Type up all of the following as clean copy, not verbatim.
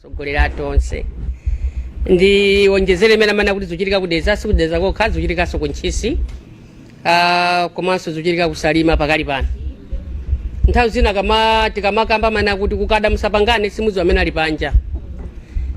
Sogolera tonse, ndiwonjezere imene amene akuti zikuchitika ku Dedza, siku Dedza kokha, zikuchitikanso ku Ntchisi, komanso zikuchitika ku Salima pakali pano. Nthawi zina kama tikamakamba mana kuti kukada musapangane, simudziwa amene ali panja.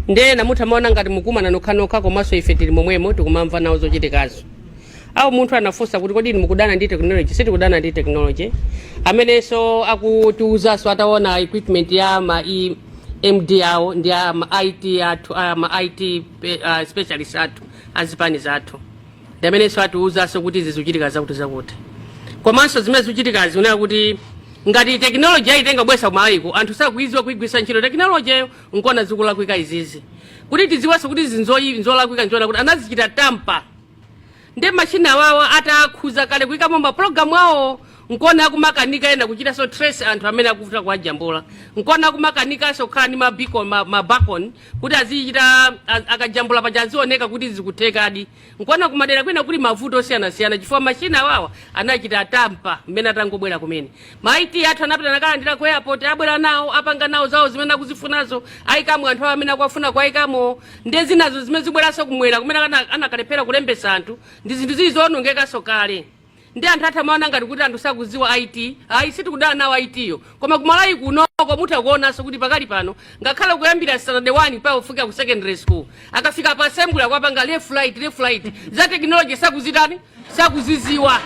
Ndiye namutha maona ngati mukumana nokhanokha, komanso ife tili momwemo, tikumamva nawo zochitikazo. Awo munthu anafunsa kuti, "Kodi inu mukudana ndi technology?" Sitikudana ndi technology. Amenenso akutiuzanso ataona equipment ya ma EMD awo ndi a ma IT athu, a ma IT specialist athu azipani zathu, ndi amenenso atiuzanso kuti izi zikuchitika zakuti zakuti. Komanso zimene zikuchitikazi, unena kuti ngati technology ayitenga bwesa kumalayiko, anthu sakuidziwa kuigwisa ntchito technology yo, nkona zikulakwika izizi. Kuti tidziwenso kuti izi nzolakwika, nzoona kuti anazichita tamper ndi machine awawa atakhuza kale kuyikamo mapulogalamu awo, nkona akumakanika ena kuchitanso trace anthu amene akuvuta kuwajambula, nkona akumakanikanso kukhala ndi mabicon, mabacon kuti azichita akajambula paja azioneka kuti zikuthekadi. Nkona kumadera kwina kuli mavuto osiyanasiyana, chifukwa machine awawa anachita tamper mmene atangobwera kumene. Ma IT athu anapita nakalandira ku airport, abwera nawo, apanga nawo zawo zimene akuzifunazo, ayikamo anthu awo amene akuwafuna kuayikamo. Ndiye zinazo zimene zibweranso kumwera kumene anakalephera kulembesa anthu, ndi zinthu zili zoonongekanso kale. Ndi anthu athu amaona ngati kuti anthu sakuziwa IT. Ayi, sitikudana nawo IT yo, koma kumalawi kunoko mutha kuonanso kuti pakali pano, ngakhale kuyambira standard 1 mpaka kufika ku secondary school, akafika pa assembly akwapanga left, right, left, right. Za technology sakuzitani, sakuziziwa.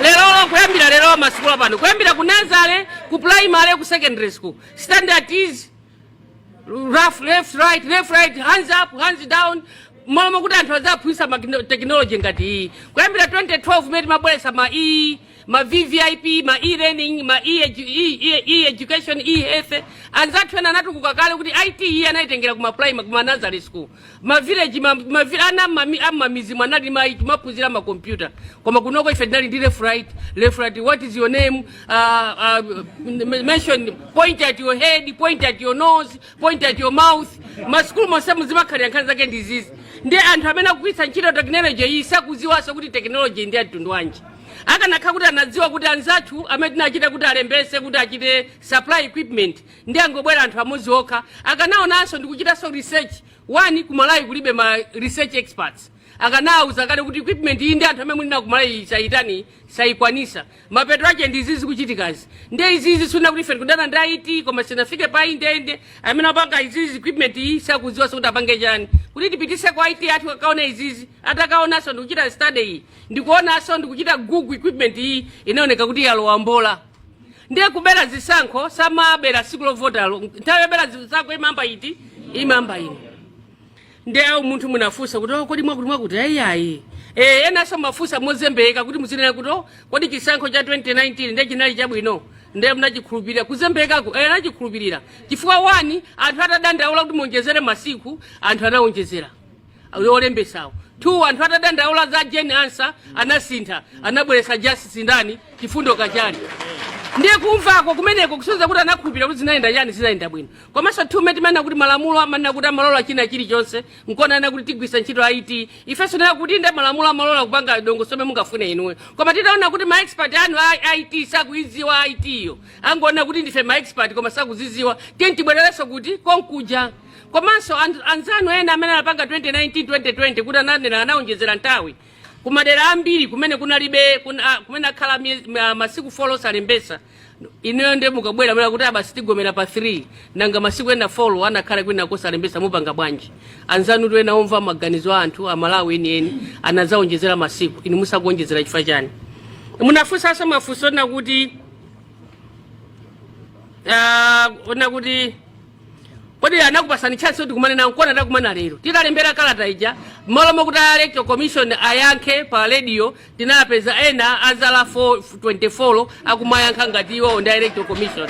Lerolo, kuyambira lero, masukulu pano, kuyambira ku nursery, ku primary, ku secondary school, standard is rough, left, right, left, right, hands up, hands down. Malo kuti anthu azaphunzitsa ma technology ngati iyi, kuyambira 2012 imene timabweretsa ma e ma VVIP, ma e-learning, ma e-education, e-health, anzathu ena anatukuka kale kuti IT iye anayitengera kuma primary, kuma nursery school, ma village, ana am'mamizi anali maphunzira makompyuta. Koma kunoko ife tinali ndi left, right, left, right, what is your name, mention, point at your head, point at your nose, point at your mouth. Masukulu monse muzimakhalira nkhani zake ndizizi. Ndi anthu amene akugwiritsa ntchito technology iyi sakuziwanso kuti technology ndi mtundu wanji. Akanakhala kuti anadziwa kuti anzathu amene tinachita kuti alembese, kuti achite supply equipment, ndi angobwera anthu amodzi okha, akanaonanso ndikuchitanso research. One, kumalawi kulibe ma research experts. Akanawuza kale kuti equipment iyi ndi anthu amene mulina kumalawi sayitani, sayikwanisa. Mapeto ake ndi izizi kuchitikazi. Ndi izizi suna kuti ife tikudana ndi IT, koma sinafike pa indende. Amene apanga izizi, equipment iyi, sakudziwanso kuti apange chani kuti tipitise kwa IT athu akaone izizi. Atakaonanso ndikuchita study iyi, ndikuonanso ndikuchita google equipment iyi, inaoneka kuti yalowa mbola. Ndiye kubera zisankho samabera siku lovotalo. Nthawi yobera zisankho imamba iti? Imamba ino. Ndi awu munthu munafunsa kuti, "Oh, kodi mwakuti mwakuti?" Ayiayi, enanso mafunsa mozembeka kuti muzinena kuti, "Oh, kodi chisankho cha 2019 ndiye chinali chabwino?" Ndiye munachikhulupirira kuzembekako? Anachikhulupirira chifukwa one, anthu atadandaula kuti muonjezere masiku, anthu anawonjezera olembesawo. Two, anthu atadandaula za Jane Ansah, anasintha, anabweretsa Justice ndani, Chifundo Kachali. Ndiye kumvako kumeneko kusonyeza kuti anakhulupirira kuti zinayenda chani, zinayenda bwino. Komanso two, timanena kuti malamulo amanena kuti amalola china chilichonse, nkonana kuti tigwisa ntchito IT. Ifenso nena kuti nde malamulo amalola kupanga dongosolo mungafune inuyo, koma titaona kuti ma expert anu a IT sakuidziwa IT yo, angoona kuti ndife ma expert koma sakuziziwa, tiye tibwererenso kuti konkuja. Komanso anzanu ena amene anapanga 2019, 2020, kuti ananena anawonjezera nthawi kumadera ambiri kumene kunalibe kumene akhala masiku 4 osalembesa, ineyo ndiye mukabwera mena kuti abasi tigomera pa 3, nanga masiku ena 4 anakhala kwina kosalembesa mupanga bwanji? Anzanu tu ena omva maganizo a anthu Amalawi enieni anazawonjezera masiku, inu musakuonjezera chifukwa chani? Munafunsanso mafunso na kuti ona kuti kodi anakupasani chance kuti kumane nawo? Nkona takumana lero. Titalembera kalata ija, malo mokuti a Electoral Commission ayankhe pa radio, tinapeza ena azala 4, 24 akumayankha ngati iwo ndi a Electoral Commission.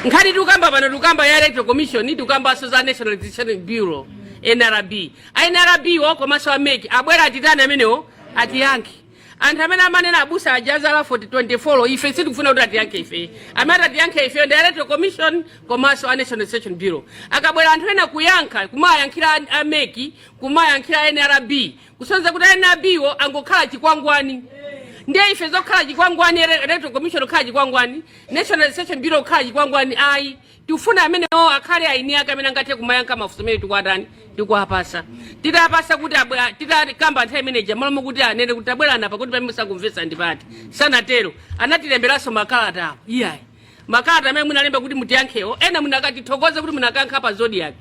Nkhani tikukamba pano, tikukamba ya Electoral Commission, tikukambanso za National Registration Bureau, NRB. A NRB wo komanso a MEC abwera atitani amenewo, atiyankhe. Anthu amene amanena abusa ajazala 40 24, ife sitikufuna kuti atiyankhe ife. Amene atiyankhe ife ndi Electoral Commission komanso a National Registration Bureau. Akabwera anthu ena kuyankha, kumayankhira a MEC, kumayankhira NRB, kusonyeza kuti NRB wo angokhala chikwangwani. Ndiye ife zokhala chikwangwani, Electoral Commission kukhala chikwangwani, National Registration Bureau kukhala chikwangwani, ayi. Tikufuna amenewo akhale aini ake amene angathe kumayankha mafunso amene tikuatani, tikuapasa. Titapasa kuti titakamba nthawi imeneja, malo mokuti anene kuti tabwerana pakuti pamene musakumvetsa ndipati, sanatero. Anatilemberanso makalata awo. Iyayi, makalata amene munalemba kuti mutiyankhewo, ena munakatithokoze kuti munakankha pa Zodiak.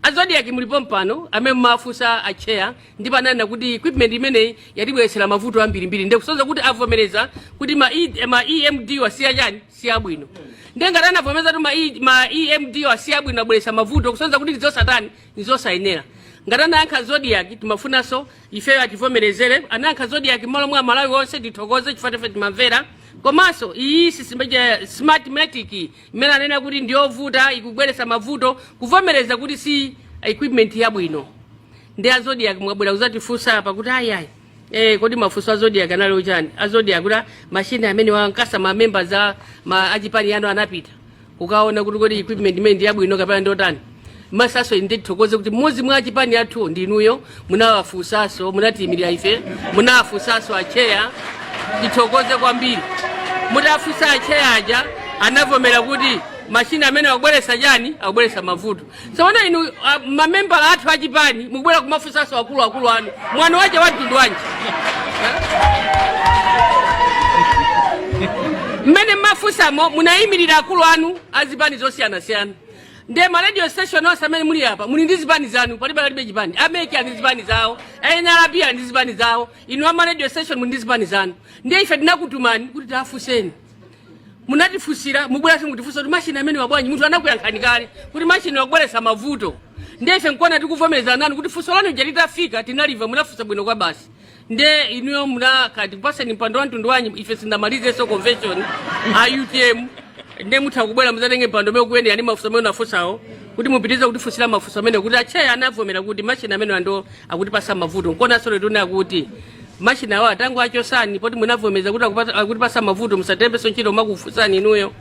A Zodiak mulipo mpano amene mumafunsa a chair, ndipo ananena kuti equipment imeneyi yatibweretsera mavuto ambirimbiri. Ndiye kusonyeza kuti avomereza kuti ma EMD wasiya chani, siyabwino. Ndiye ngati anavomereza kuti ma EMD wasiyabwino, abweretsa mavuto, kusonyeza kuti ndizosatani, ndizosayenera. Ngati anayankha Zodiak, timafunanso ifeyo ativomerezere. Anayankha Zodiak m'malo mwa Malawi onse, tithokoze chifukwa ife timamvera. Komanso iyi Smartmatic imene anena kuti ndiyovuta, ikubweretsa mavuto, kuvomereza kuti si equipment yabwino. Ndi a Zodiak mwabwera kuzatifunsa apa kuti ayi ayi, kodi mafunso a Zodiak anali ochani? A Zodiak kuti machine amene wankasa ma members a ma achipani yanu anapita kukaona kuti kodi equipment imene ndi yabwino kapena ndotani? Masaso ndithokoze kuti mmodzi mwa achipani athu ndinuyo, munawafunsanso, munatiyimirira ife, munawafunsanso a chair. Tithokoze kwambiri. Mutafunsa a chair aja, anavomera kuti machine amene akubweretsa chani, akubweretsa mavuto. Tsono inu mamembala athu achipani mukubwera kumafunsanso akuluakulu anu, mwano wache wa mtundu wanji? Mmene mmafunsamo munayimirira akulu anu azipani zosiyanasiyana. Ndiye ma radio station onse amene muli apa muli ndi zipani zanu, palibe alibe chipani. A MEC ali ndi zipani zawo, NRB ali ndi zipani zawo, inu ama radio station muli ndi zipani zanu. Ndiye ife tinakutumani kuti tiafunseni, munatifunsira. Mubweranso mutifunsa kuti machine amene wabwanji? Munthu anakuyankhani kale kuti machine wakubweretsa mavuto. Ndiye ife nkuona tikuvomereza nanu kuti funso lanu lija litafika tinaliva, munafunsa bwino kwa basi. Ndiye inuyo munakati kupaseni mpando wa mtundu wanyi? Ife sindamalizenso convention a UTM. Ndiye mutha kubwera muzatenge mpando umene ukuyenera ndi mafunso amene unafunsawo, kuti mupitirize kutifunsira mafunso amene kuti a chair anavomera kuti machine amene ando akutipasa mavuto. Nkonanso lero kuti machine awo atango achosani, poti munavomereza kuti akutipasa mavuto, musatembenso ntchito makufunsani inuyo.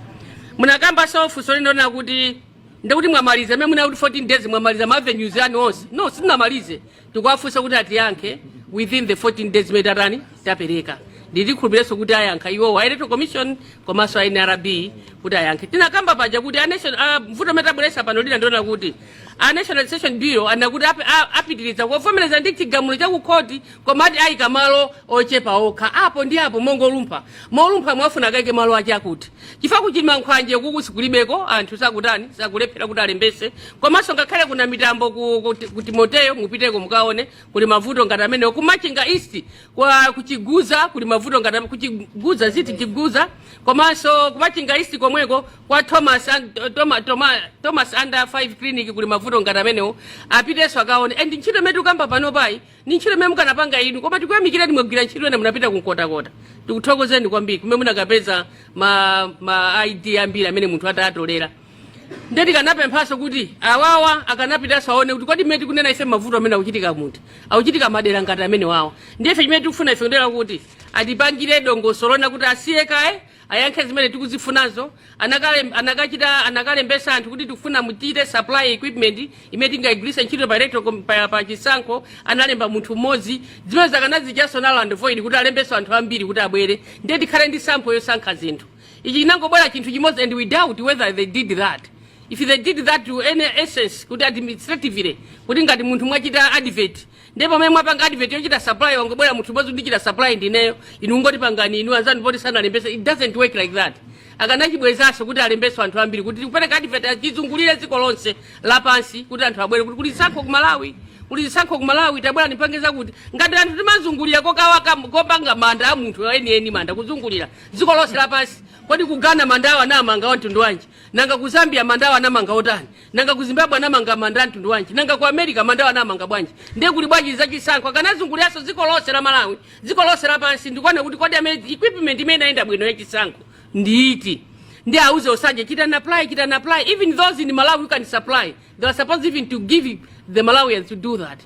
Munakambanso funso lina kuti ndikuti mwamaliza amene muna kuti 14 days mwamaliza ma avenues anu onse. No, sitinamalize. Tikuwafunsa kuti atiyankhe within the 14 days imene tatani, tapereka. Nditikhulupirenso kuti ayankha iwowo a Electoral Commission komanso a NRB kuti ayankhe. Tinakamba paja kuti a nation mvuto amene tabweretsa pano lina ndiona kuti a National Registration Bureau anakuti apitiriza kuvomereza ndi chigamulo cha kukhoti, koma ati ayika malo ochepa okha apo ndi apo, mongolumpha molumpha. Mwafuna akaike malo ache akuti chifukwa kuchima nkhwanje kuku sikulibeko, anthu sakutani, sakulephera kuti alembese. Komanso ngakhale kuna mitambo ku Timoteyo, mupiteko mukaone kuli mavuto ngati amenewo. Kumachinga East kwa kuchiguza kuli mavuto ngati kuchiguza ziti chiguza. Komanso kumachinga East komweko kwa Thomas, Thomas Under 5 Clinic kuli mavuto ngati amenewo. Apitenso akaone. And ntchito imene tikukamba pano payi ni ntchito imene mukanapanga inu, koma tikuyamikireni, mwagwira ntchito ena, munapita kunkotakota. Tikuthokozeni kwambiri kumene munakapeza ma ID ambiri amene munthu atatolera. Ndiye tikanapemphanso kuti awawa akanapitanso aone kuti kodi mmene tikunena ife mavuto amene akuchitika munthu akuchitika madera ngati amene wawa. Ndiye ife chimene tikufuna ife ndera kuti atipangire dongosolo lona kuti asiye kaye ayankhe zimene tikuzifunazo. Anakachita anakalembesa anthu kuti tikufuna muchite supply equipment imene tingayigwiritse ntchito pa electoral pa chisankho. Analemba munthu mmodzi. Zimene zakanazichaso null and void kuti alembeso anthu ambiri kuti abwere, ndiye tikhale ndi sample yosankha zinthu. Ichi chinangobwera chinthu chimodzi, and we doubt whether they did that, if they did that to any essence, kuti administratively, kuti ngati munthu mwachita advert, ndiye pamene mwapanga advert yochita supply, wangobwera munthu mmodzi, ndichita supply ndineyo, inu ngoti pangani inu anzanu poti sanalembese. It doesn't work like that. Akanachibwezanso kuti alembeso anthu ambiri, kuti kupereka advert achizungulire dziko lonse lapansi kuti anthu abwere kuti kuli zisankho ku Malawi, kuli zisankho ku Malawi, tabwera nipange zakuti. Ngati anthu timazungulira kokawa kopanga manda a munthu enieni, manda kuzungulira dziko lonse lapansi, kodi ku Ghana mandawo anamanga wa mtundu wanji? Nanga ku Zambia mandawo anamanga otani? Nanga ku Zimbabwe anamanga manda a mtundu wanji? Nanga ku America mandawo anamanga bwanji? Ndiye kuli bwanji zachisankho? Akanazunguliranso dziko lonse la Malawi, dziko lonse lapansi, ndikuona kuti kodi amene equipment imene inayenda bwino yachisankho ndiiti. Ndi auze osanje chitani apply, chitani apply. Even those in Malawi who can supply, they are supposed even to give the Malawians to do that.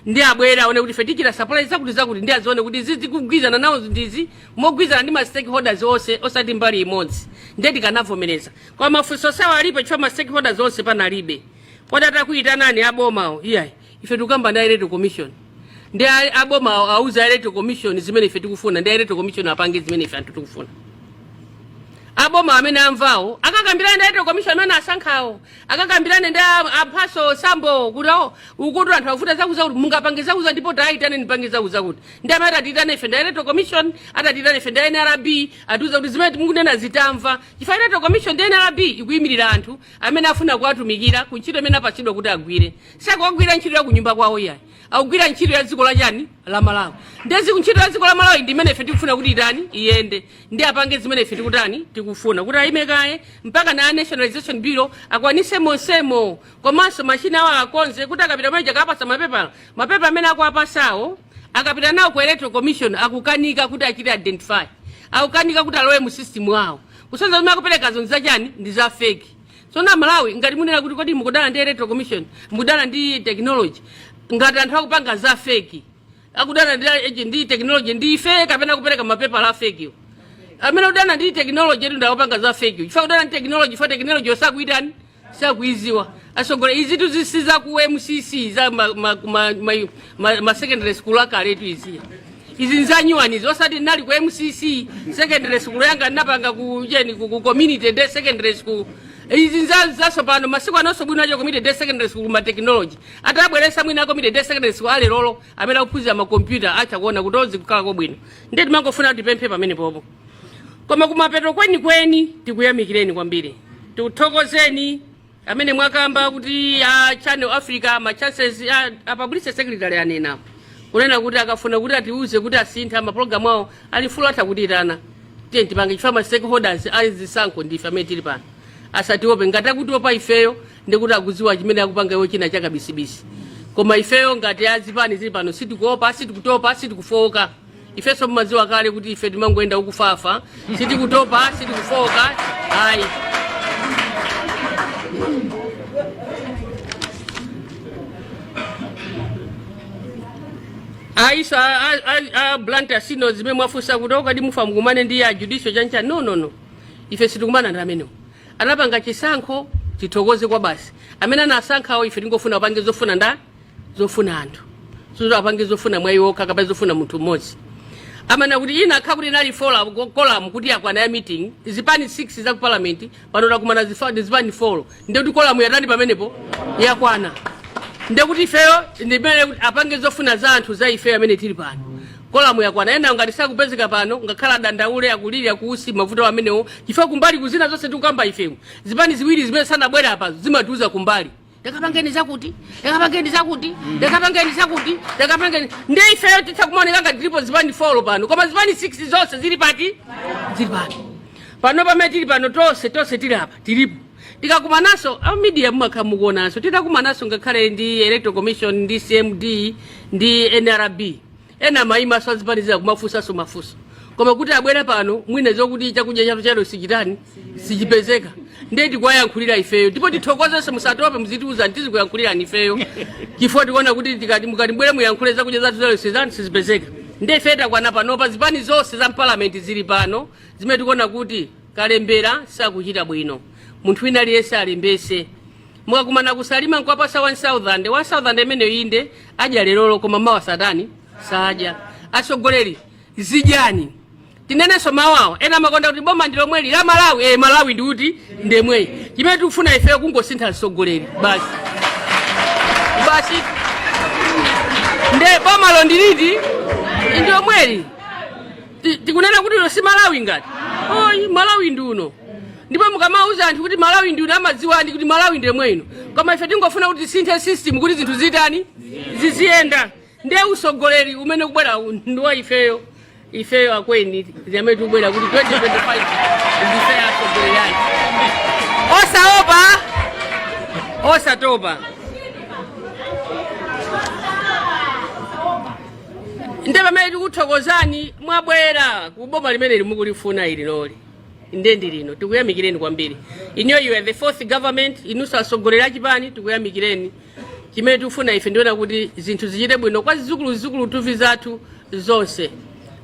Ndi abwere aone kuti ife tichita supply zakuti zakuti, ndi azione kuti izi zikugwizana nawo ndizi mogwizana ndi ma stakeholders onse, osati mbali imodzi. Ndiye tikanavomereza. Koma mafunso sawa alipo chifukwa ma stakeholders onse panalibe. Kodi atakuyitanani abomawo? Iyayi, ife tikukamba ndi Electoral Commission. Ndi aboma auza Electoral Commission zimene ife tikufuna, ndi Electoral Commission apange zimene ife anthu tikufuna. Aboma amene amvawo akakambirane ndi Electoral Commission amene asankhawo, akakambirane ndi amphaso sambo kuti awo ukuti anthu akuvuta zakuza kuti mungapange zakuza, ndipo tayitane nipange zakuza kuti ndi amene atatiitane ife ndi Electoral Commission, atatiitane ife ndi NRB, atiuza kuti zimene mukunena zitamva, chifukwa Electoral Commission ndi NRB ikuyimirira anthu amene afuna kuwatumikira ku ntchito imene apatsidwa kuti agwire. Sakugwira ntchito ya kunyumba kwawo iyayi, akugwira ntchito ya dziko la chani, la Malawi. Ndezi ntchito ya dziko la Malawi ndi imene ife tikufuna kuti itani, iyende, ndi apange zimene ife tikutani, tikufuna kuti ayime kaye mpaka na National Registration Bureau akwanise monsemo, komanso machina awo akonze kuti akapita pamene akapasa mapepala, mapepa amene akuapasawo akapita nawo ku Electoral Commission akukanika kuti achite identify, akukanika kuti alowe mu system wawo, kusonyeza kuti akuperekazo ndi zachani, ndi za fake. So na Malawi, ngati munena kuti kodi mukudana ndi Electoral Commission, mukudana ndi technology, ngati anthu akupanga za fake, akudana ndi technology ndi ife kapena kupereka mapepa la fake yo? Amene akudana ndi technology etu ndakupanga za fake yo, chifukwa kudana ndi technology, chifukwa technology yosakuitani, sakuiziwa. Asogole, izi tuzisiza ku MCC za ma secondary school akaletu iziya, izi nzanyuwanizi, osati nali ku MCC secondary school yanga napanga ku cheni, ku community day secondary school. Izi nza zasopano masiku anonso bwino acho community day secondary school ma technology atabweresa mwina community day secondary school alerolo amene akuphunzira makompyuta acha kuona kuti ozi kukhala kobwino. Ndiye timangofuna kuti tipemphe pamene popo. Koma kumapeto kwenikweni tikuyamikireni kwambiri, tikuthokozeni amene mwakamba kuti a Channel Africa ma chances a publicity secretary anena kunena kuti akafuna kuti atiuze kuti asintha mapulogalamu awo, ali full, atha kutiyitana. Tiye tipange, chifukwa ma stakeholders azisankho ndife amene tili pano. Asatiope. Ngati akutiopa ifeyo, ndikuti akudziwa chimene akupanga iwo china chakabisibisi. Koma ifeyo ngati azipani zili pano sitikuopa, sitikutopa, sitikufoka. Ifenso mumadziwa kale kuti ife timangoyenda ukufafa, sitikutopa, sitikufoka ayi. Ayiso a Blantyre sino zimene mwafunsa kuti okadi mufa mukumane ndi a judicial chancha, no, no, no, ife sitikumana ndi amenewo. Anapanga chisankho, tithokoze kwa basi amene anasankhawo. Ife tingofuna apange zofuna nda zofuna anthu, sizo apange zofuna mwa iwo kapena zofuna munthu mmodzi. Amana kuti ina akha kuti inali fola quorum kuti yakwana ya meeting, zipani 6 za ku parliament pano takumana zipani 4, ndiye kuti quorum yatani pamenepo, yakwana. Ndiye kuti ifeyo ndimene kuti apange zofuna za anthu za ifeyo amene tili pano, quorum yakwana. Ena ngati sakupezeka pano, ngakhala adandaule, akulira kuusi mavuto amenewo, chifukwa kumbali kuzina zonse tikukamba ifeyo, zipani ziwiri zimene sanabwera apa zimatiuza kumbali, "Ndakapangeni zakuti, ndakapangeni zakuti, ndakapangeni zakuti, ndakapangeni." Ndiye ifeyo titha kumaoneka ngati tilipo zipani 4 pano, koma zipani 6 zonse zili pati? Zili pano. Pano pamene tili pano tonse, tonse tili apa, tilipo. Tikakumananso a media mumakhala mukuonanso, titakumananso ngakhale ndi Electoral Commission ndi CMD ndi NRB, ena mayimaso azipanizira kumafunsanso mafunso, koma kuti abwere pano mwina zokuti chakudya chathu chalo sichitani, sichipezeka. Ndiye tikuwayankhulira ifeyo, ndipo tithokozenso. Musatope, muzitiuza, tizikuyankhulirani ifeyo, chifukwa tikuona kuti tikati mukati bwere muyankhule, zakudya zathu zalo sizani, sizipezeka. Ndiye ife takwana panopa, zipani zonse za mpalamenti zili pano, zimene tikuona kuti kalembera sakuchita bwino. Munthu wina aliyense alembese. Mukakumana kusalima nkwapasa 1000 1000 imeneyo, inde adya lerolo, koma mawa satani, sadya. Atsogoleri, zidyani. Tinenenso mawawa, ena amakonda kuti boma ndi lomweli la Malawi. Malawi ndi kuti ndemweyi. Chimene tikufuna ifeyo kungosintha mtsogoleri basi, basi. Nde bomalo ndiliti? Ndi lomweli. Tikunena kuti uno si Malawi ngati oyi, Malawi ndi uno. Ndipo mukamauza anthu kuti Malawi ndi uno, amadziwani kuti Malawi ndi yomwe ino. Koma ife tingofuna kuti tisinthe system kuti zinthu zitani, ziziyenda. Ndiye usogoleri umene kubwera ndi wa ifeyo, ifeyo akweni amene tikubwera kuti 2025 ndife atsogoleri ake. Osaopa, osatopa. Nde pamene tikuthokozani, mwabwera ku boma limene mukulifuna ili loli, nde ndi lino. Tikuyamikireni kwambiri inuyo, you are the fourth government. Inunso atsogoleri achipani, tikuyamikireni. Chimene tikufuna ife ndiona kuti zinthu zichite bwino kwa zidzukulu, zidzukulu tuvi zathu zonse.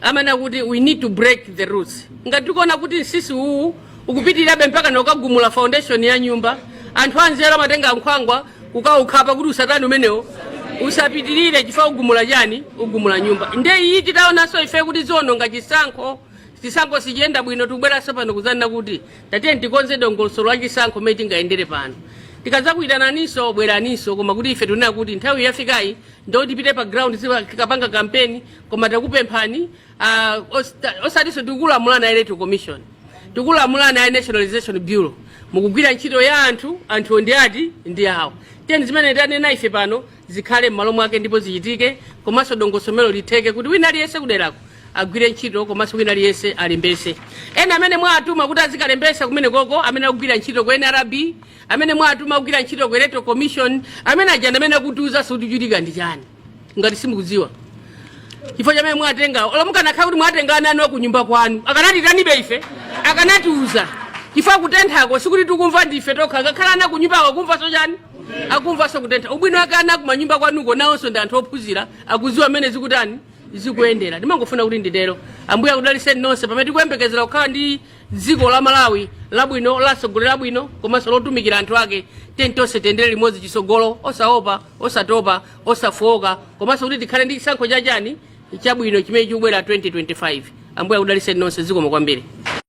Amana kuti we need to break the roots. Ngati tikuona kuti msisi uwu ukupitirirabe mpaka na ukagumula foundation ya nyumba, anthu anzeru amatenga nkhwangwa kukaukhapa kuti usatani umenewo Usapitirire chifukwa ugumula chani? Ugumula nyumba. Nde iyi titaonanso ife kuti ziononga chisankho, chisankho sichiyenda bwino, tikubweranso pano kuzanena kuti tatiye tikonze dongosolo la chisankho mmene tingayendere pano. Tikadzakuitananinso, bweraninso, koma kuti ife tinena kuti nthawi yafikayi ndo tipite pa ground tikapanga kampeni. Koma takupemphani, osatinso tikulamulana Electoral Commission, tikulamulana a National Registration Bureau, mukugwira ntchito ya anthu, anthuwo ndi ati? Ndi awo. Tiyeni zimene tanena ife pano zikhale m'malo mwake ndipo zichitike, komanso dongosomelo litheke kuti wina aliyense kuderako agwire ntchito, komanso wina aliyense alembese. Ena amene mwatuma kuti azikalembesa kumene koko, amene akugwira ntchito ku NRB, amene mwatuma kugwira ntchito ku Electoral Commission, amene ajanda amene akutiuza kuti chitika ndi chani ngati simukudziwa, chifukwa chamene mwatenga. Olo mukanakhala kuti mwatenga ana anu kunyumba kwanu, akanati tanibe ife, akanatiuza, chifukwa kutenthako sikuti tikumva ndife tokha. Ngakhala ana kunyumbako akumvanso chani? Akumvanso kutentha. Ubwino wake ana kumanyumba kwanuko nawonso ndi anthu ophunzira, akudziwa mmene zikutani, zikuyendera. Ndimangofuna kuti nditero. Ambuye akudalitseni nonse pamene tikuyembekezera kukhala ndi dziko la Malawi labwino, lasogolo labwino, komanso lotumikira anthu ake. Tiyeni tonse tiyendere limodzi chisogolo, osaopa, osatopa, osafowoka, komanso kuti tikhale ndi chisankho chachani, chabwino chimene chikubwera 2025. Ambuye akudalitseni nonse. Zikomo kwambiri.